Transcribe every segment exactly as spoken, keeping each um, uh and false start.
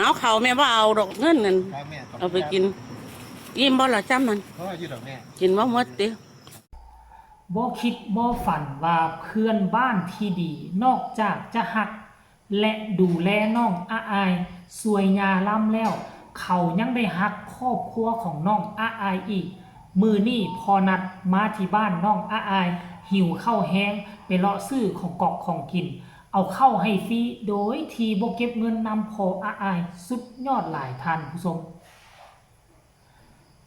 เอาเข้าแม่บ่เอาดอกเงินนั่น ครับแม่ ขอบคุณ เอาไปกิน ครับ อิ่มบ่ล่ะจ้ำมัน พออยู่ดอกแม่ กินบ่หมดติ บ่คิดบ่ฝันว่าเพื่อนบ้านที่ดีนอกจากจะฮัก และดูแลน้องอาอาย ซวยยาลำแล้ว เขายังได้ฮักครอบครัวของน้องอาอายอีก มื้อนี้พ่อนัดมาที่บ้านน้องอาอาย หิวข้าวแฮง ไปเลาะซื้อของกอกของกิน เอาข้าวให้ฟรี โดยที่บ่เก็บเงินนำพ่ออาอาย สุดยอดหลายท่านผู้ชม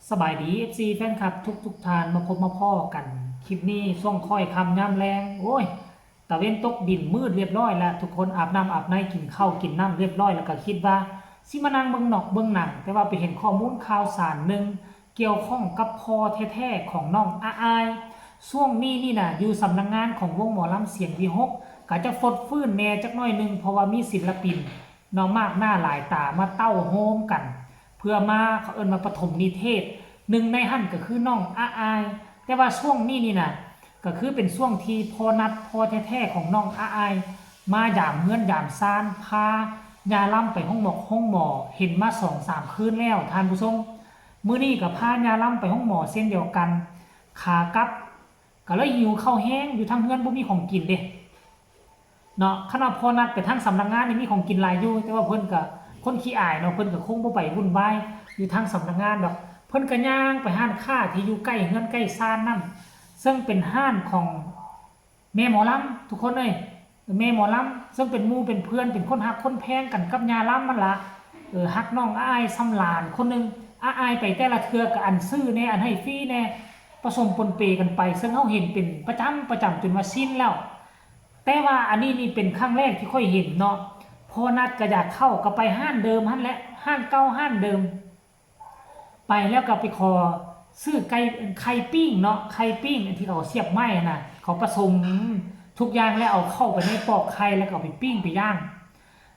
สบายดี เอฟซี แฟนคลับทุกๆท่าน มาพบมาพ้อกัน คลิปนี้ช่วงค่อยค่ำยามแลง โอ้ย ตะเว็นตกดินมืดเรียบร้อยแล้ว ทุกคนอาบน้ำอาบในกินข้าวกินน้ำเรียบร้อย แล้วก็คิดว่าสิมานั่งเบิ่งนอกเบิ่งหนัง แต่ว่าไปเห็นข้อมูลข่าวสารหนึ่ง เกี่ยวข้องกับพ่อแท้ๆของน้องอาอาย ช่วงนี้นี่นะ อยู่สำนักงานของวงหมอลำเสียงวิหค ก็จะฟดฟื้นแหน่จักหน่อยหนึ่ง เพราะว่ามีศิลปินเนาะ มากหน้าหลายตามาเต้าโฮมกัน เพื่อมา เขาเอิ้นว่าปฐมนิเทศ หนึ่งในหั้นก็คือน้องอาอาย แต่ว่าช่วงนี้นี่นะ ก็คือเป็นช่วงที่พ่อนัด พ่อแท้ๆของน้องอาอาย มายามเฮือนยามซาน พายาลำไปห้องหมอกห้องหมอ เห็นมาสองสามคืนแล้วท่านผู้ชม มื้อนี้ก็พายาลำไปห้องหมอเช่นเดียวกัน ขากลับ ก็เลยหิวข้าวแฮง อยู่ทางเฮือนบ่มีของกินเด้ เนาะ คันว่าพ่อนัดไปทางสำนักงานนี่มีของกินหลายอยู่ แต่ว่าเพิ่นก็คนขี้อายเนาะ เพิ่นก็คงบ่ไปวุ่นวายอยู่ทางสำนักงานดอก เพิ่นก็ย่างไปร้านค้าที่อยู่ใกล้เฮือนใกล้ซานนั่น ซึ่งเป็นร้านของแม่หมอลำ ทุกคนเอ้ย แม่หมอลำ ซึ่งเป็นหมู่เป็นเพื่อน เป็นคนฮักคนแพงกันกับย่าลำมันละ เออ ฮักน้องอาอายส่ำหลานคนหนึ่ง อาอายไปแต่ละเทื่อก็อันซื้อแหน่ อันให้ฟรีแหน่ ผสมปนเปกันไป ซึ่งเฮาเห็นเป็นประจำประจำจนว่าชินแล้ว แต่ว่าอันนี้นี่เป็นครั้งแรกที่ข้อยเห็นเนาะ พ่อนัดก็อยากเข้า ก็ไปร้านเดิมหั้นแหละ ร้านเก่าร้านเดิม ไปแล้วก็ไปขอซื้อไก่ ไข่ปิ้งเนาะ ไข่ปิ้งอันที่เขาเสียบไม้หั้นน่ะ เขาผสมทุกอย่างแล้วเอาเข้าไปในปอกไข่ แล้วก็เอาไปปิ้งไปย่าง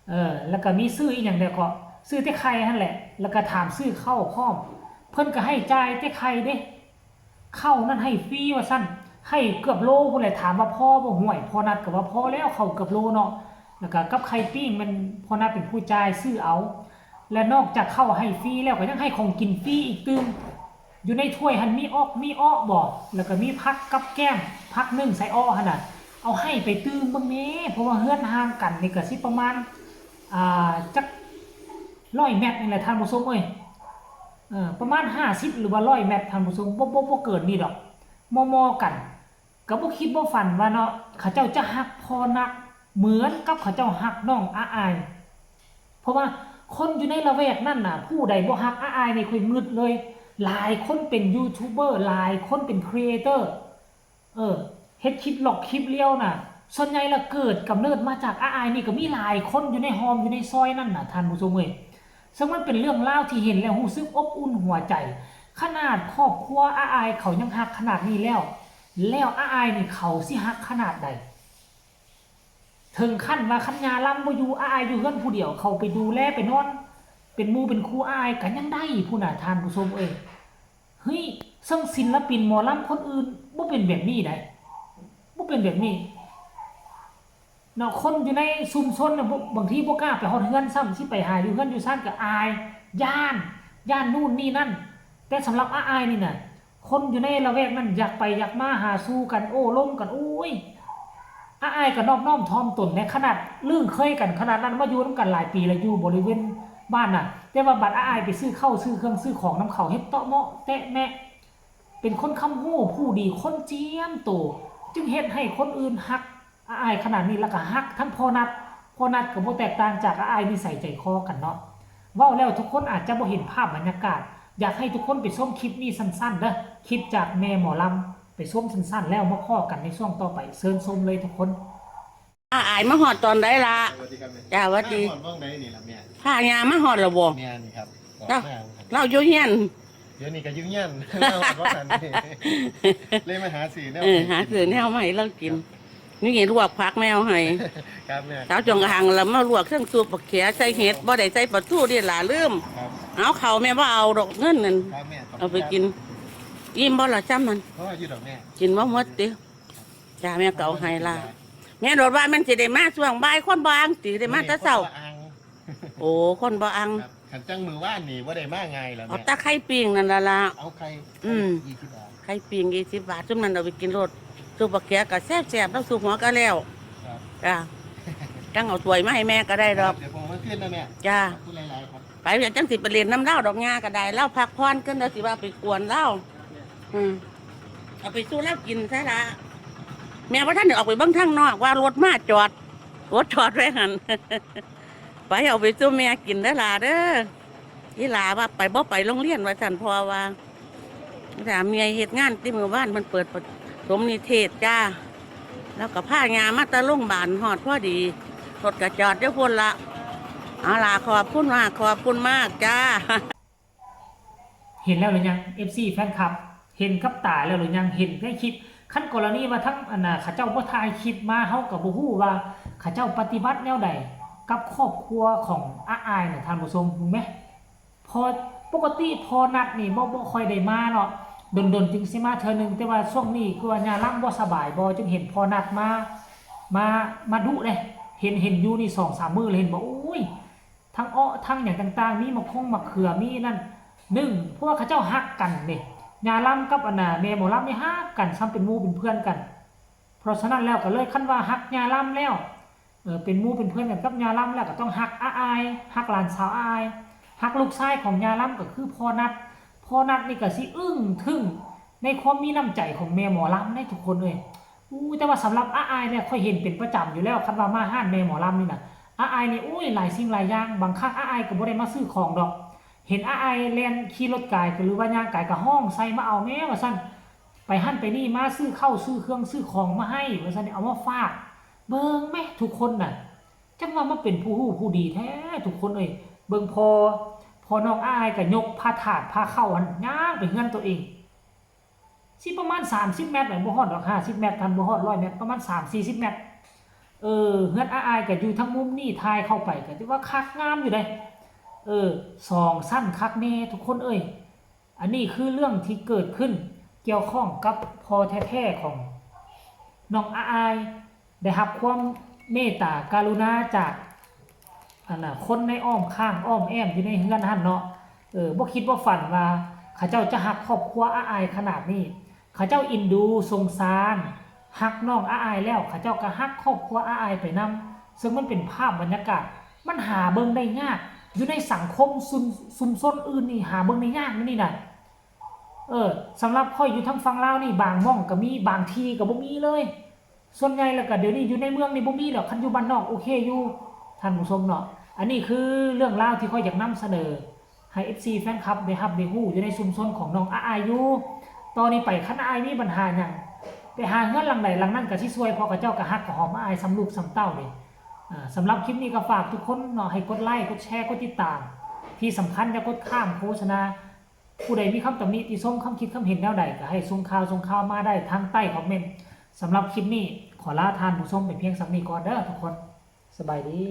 เออ แล้วก็มีซื้ออีหยังแหน่ก็ ซื้อแต่ไข่หั้นแหละ แล้วก็ถามซื้อข้าวพร้อม เพิ่นก็ให้จ่ายแต่ไข่เด้ ข้าวนั่นให้ฟรีว่าซั่น ให้เกือบโลพู้นแหละ ถามว่าพอบ่ ห่วย พ่อนัดก็ว่าพอแล้ว ข้าวเกือบโลเนาะ แล้วก็กับไข่ปิ้งแม่นพ่อนัดเป็นผู้จ่ายซื้อเอา และนอกจากข้าวให้ฟรีแล้วก็ยังให้ของกินฟรีอีกตื่ม อยู่ในถ้วยหั้นมีออกมีอ้อบ่ แล้วก็มีผักกับแกล้ม ผักนึ่งใส่อ้อหั้นน่ะ เอาให้ไปตื่มเบิ่งแหน่ เพราะว่าเฮือนห่างกันนี่ก็สิประมาณ อ่า จักร้อยเมตรนี่แหละท่านผู้ชมเอ้ย เออ ประมาณห้าสิบหรือว่าร้อยเมตรท่านผู้ชม บ่ บ่ บ่เกินนี่ดอก มอๆกัน ก็บ่คิดบ่ฝันว่าเนาะ เขาเจ้าจะฮักพ่อนัดเหมือนกับเขาเจ้าฮักน้องอาอาย เพราะว่าคนอยู่ในละแวกนั่นน่ะ ผู้ใดบ่ฮักอาอายนี่ข้อยงึดเลย หลายคนเป็นยูทูบเบอร์ หลายคนเป็นครีเอเตอร์ เออ เฮ็ดคลิปหลอกคลิปเลี้ยวน่ะ ส่วนใหญ่ละเกิดกำเนิดมาจากอาอายนี่ก็มีหลายคนอยู่ในฮอมอยู่ในซอยนั่นน่ะ ท่านผู้ชมเอ้ย ซึ่งมันเป็นเรื่องราวที่เห็นแล้วรู้สึกอบอุ่นหัวใจ ขนาดครอบครัวอาอายเขายังฮักขนาดนี้แล้ว แล้วอาอายนี่เขาสิฮักขนาดใด ถึงขั้นว่าคันยาลำบ่อยู่ อาอายอยู่เฮือนผู้เดียว เขาไปดูแลไปนอน เป็นหมู่เป็นคู่อาอายก็ยังได้พู้นน่ะ ท่านผู้ชมเอ้ย เฮ้ย ซึ่งศิลปินหมอลำคนอื่นบ่เป็นแบบนี้ได๋ บ่เป็นแบบนี้ เนาะ คนอยู่ในชุมชนน่ะ บ่ บางทีบ่กล้าไปฮอดเฮือนซ้ำ สิไปหาอยู่เฮือนอยู่ซานก็อาย ย้าน ย้านนู่นนี่นั่น แต่สำหรับอาอายนี่น่ะ คนอยู่ในละแวกนั้นอยากไปอยากมาหาสู่กัน โอ้ลมกัน โอ้ย อาอายก็นอบน้อมถ่อมตนแหน่ ขนาดลึงเคยกันขนาดนั้น มาอยู่นำกันหลายปีแล้ว อยู่บริเวณบ้านน่ะ แต่ว่าบัดอาอายไปซื้อข้าวซื้อเครื่องซื้อของนำเขา เฮ็ดเตาะเมาะแตะแมะ เป็นคนคำฮู้ผู้ดี คนเจียมโต จึงเฮ็ดให้คนอื่นฮัก อาอายขนาดนี้ แล้วก็ฮักทั้งพ่อนัด พ่อนัดก็บ่แตกต่างจากอาอาย นิสัยใจคอกันเนาะ เว้าแล้วทุกคนอาจจะบ่เห็นภาพบรรยากาศ อยากให้ทุกคนไปชมคลิปนี้สั้นๆเด้อ คลิปจากแม่หมอลำ ไปชมสั้นๆ แล้วมาพ้อกันในช่วงต่อไป เชิญชมเลยทุกคน อาอายมาฮอดตอนใดล่ะ สวัสดีครับแม่ จ้า หวัดดี มาฮอดหม่องใดนี่ล่ะแม่ พาย่ามาฮอดแล้วบ่ แม่นครับ ออก เอ้า มาครับ ลาวอยู่เฮือน เดี๋ยวนี้ก็อยู่เฮือน ลาวบ่ทัน เลยมาหาซื้อแนว เออ กิน หาซื้อแนวมาให้ลาวกิน ครับ นี่ไงลวกผักแม่เอาให้ ครับแม่ สาวจงอางแล้วมาลวกเครื่องซุปบักเขือใส่เห็ด บ่ได้ใส่ปลาทูเด้ล่ะ ลืม ครับ เอาเข้าแม่บ่เอาดอกเงินนั่น ครับแม่ ขอบคุณ เอาไปกิน ครับ อิ่มบ่ล่ะจ้ำมัน พออยู่ดอกแม่ กินบ่หมดติ จ้า แม่ก็เอาให้ล่ะ แม่โดดว่ามันสิได้มาช่วงบ่าย คนบ่อ่างติ ได้มาแต่เช้า คนบ่อ่าง โอ้ คนบ่อัง ครับ คันจั่งมื้อวานนี่บ่ได้มาง่ายแล้ว เอา แม่ แต่ไข่ปิ้งนั่นล่ะล่ะ เอาไข่ อืม ยี่สิบบาท ไข่ปิ้งยี่สิบบาท ซุมนั้นเอาไปกินโลด ซุปบักเขือก็แซ่บๆ แล้วซุปหัวก็แล้ว ครับ จ้า จั่งเอาถ้วยมาให้แม่ก็ได้ดอก เดี๋ยวผมมาขึ้นนะแม่ จ้า ขอบคุณหลายๆครับ ไปจั่งสิไปเล่นนำลาวดอก ย่าก็ได้ ลาวพักผ่อนก่อน เดี๋ยวสิว่าไปกวนลาว อืม เอาไปสู่ลาวกินซะละ แม่บ่ทันได้ออกไปเบิ่งทางนอก ว่ารถมาจอด รถจอดไว้หั่น ไปเอาไปสู่แม่กินเด้อล่ะเด้อ อีหล่าว่าไปบ่ไปโรงเรียนว่าซั่น พ่อว่า ถามเมียเฮ็ดงานติ มื้อวานเพิ่นเปิดประถมนิเทศจ้า แล้วก็พาย่ามาแต่โรงพยาบาล ฮอดพอดี รถก็จอดอยู่พุ้นละ เอาล่ะ ขอบคุณมาก ขอบคุณมากจ้า เห็นแล้วหรือยัง เอฟซี แฟนคลับ เห็นกับตาแล้วหรือยัง เห็นในคลิป คันกรณีว่าทั้งอันน่ะเขาเจ้าบ่ถ่ายคลิปมา เฮาก็บ่ฮู้ว่าเขาเจ้าปฏิบัติแนวใดกับครอบครัวของอาอายน่ะ ท่านผู้ชม รู้ไหม พอปกติพ่อนัดนี่บ่ บ่ค่อยได้มาเนาะ ดนๆ จึงสิมาเทื่อหนึ่ง แต่ว่าช่วงนี้คือว่าย่าลำบ่สบายบ่ จึงเห็นพ่อนัดมา มา มาดุเด้ เห็น เห็นอยู่นี่สองสามมื้อเลย เห็นบ่ โอ้ย ทั้งเอ้อทั้งหยังต่างๆ มีมะคงมะเขือ มีนั่น หนึ่ง เพราะว่าเขาเจ้าฮักกันเด้ ย่าลำกับอันน่ะแม่หมอลำนี่ฮักกัน ซ่ำเป็นหมู่เป็นเพื่อนกัน เพราะฉะนั้นแล้วก็เลย คันว่าฮักย่าลำแล้ว เออ เป็นหมู่เป็นเพื่อนกันกับย่าลำแล้ว ก็ต้องฮักอาอาย ฮักหลานสาวอาอาย ฮักลูกชายของย่าลำก็คือพ่อนัด พ่อนัดนี่ก็สิอึ้งทึ่งในความมีน้ำใจของแม่หมอลำเด้ทุกคนเอ้ย อู้ แต่ว่าสำหรับอาอายเนี่ย ข้อยเห็นเป็นประจำอยู่แล้ว คันว่ามาฮ้านแม่หมอลำนี่น่ะ อาอายนี่ อุ้ย หลายสิ่งหลายอย่าง บางครั้งอาอายก็บ่ได้มาซื้อของดอก เห็นอาอายแล่นขี่รถกายก็ หรือว่าย่างกายก็ฮ้องใส่ มาเอาแม่ ว่าซั่น ไปหั้นไปนี่ มาซื้อข้าวซื้อเครื่องซื้อของมาให้ ว่าซั่น เอามาฝาก เบิ่งแม่ ทุกคนน่ะ จั่งว่ามาเป็นผู้ฮู้ผู้ดีแท้ทุกคนเอ้ย เบิ่งพ่อ พ่อน้องอาอายก็ยกพาถาดพาข้าวหั่นย่างไปเฮือนตัวเอง สิประมาณสามสิบเมตร บ่ฮอดดอก ห้าสิบเมตร ทันบ่ฮอดร้อยเมตร ประมาณสามสี่สิบเมตร เออ เฮือนอาอายก็อยู่ทางมุมนี่ ถ่ายเข้าไปก็ถือว่าคักงามอยู่เด้ เออ สองชั้นคักแน่ทุกคนเอ้ย อันนี้คือเรื่องที่เกิดขึ้นเกี่ยวข้องกับพ่อแท้ๆของน้องอาอาย ได้รับความเมตตากรุณาจาก อันน่ะ คนในอ้อมข้างอ้อมแอ้มอยู่ในเฮือนหั่นเนาะ เออ บ่คิดบ่ฝันว่าเขาเจ้าจะฮักครอบครัวอาอายขนาดนี้ เขาเจ้าเอ็นดูสงสาร ฮักน้องอาอายแล้ว เขาเจ้าก็ฮักครอบครัวอาอายไปนำ ซึ่งมันเป็นภาพบรรยากาศ มันหาเบิ่งได้ยาก อยู่ในสังคมชุม ชุมชนอื่นนี่หาเบิ่งได้ยากนะนี่น่ะ เออ สำหรับข้อยอยู่ทางฝั่งลาวนี่ บางหม่องก็มี บางที่ก็บ่มีเลย ส่วนใหญ่แล้วก็เดี๋ยวนี้อยู่ในเมืองนี่บ่มีดอก คันอยู่บ้านนอกโอเคอยู่ ท่านผู้ชมเนาะ อันนี้คือเรื่องราวที่ข้อยอยากนำเสนอ ให้ เอฟซี แฟนคลับได้รับได้รู้อยู่ในชุมชนของน้องอาอายอยู่ ต่อนี้ไปคันอาอายมีปัญหาหยัง ไปหาเฮือนหลังใดหลังนั้นก็สิช่วย เพราะเขาเจ้าก็ฮักก็หอมอาอายส่ำลูกส่ำเต้าเด้ อ่า สำหรับคลิปนี้ก็ฝากทุกคนเนาะ ให้กดไลค์ กดแชร์ กดติดตาม ที่สำคัญอย่ากดข้ามโฆษณา ผู้ใดมีคำตำหนิติชม คำคิดคำเห็นแนวใดก็ให้ส่งข่าวส่งข่าวมาได้ทางใต้คอมเมนต์ สำหรับคลิปนี้ขอลาท่านผู้ชมไปเพียงส่ำนี้ก่อนเด้อทุกคน สบายดี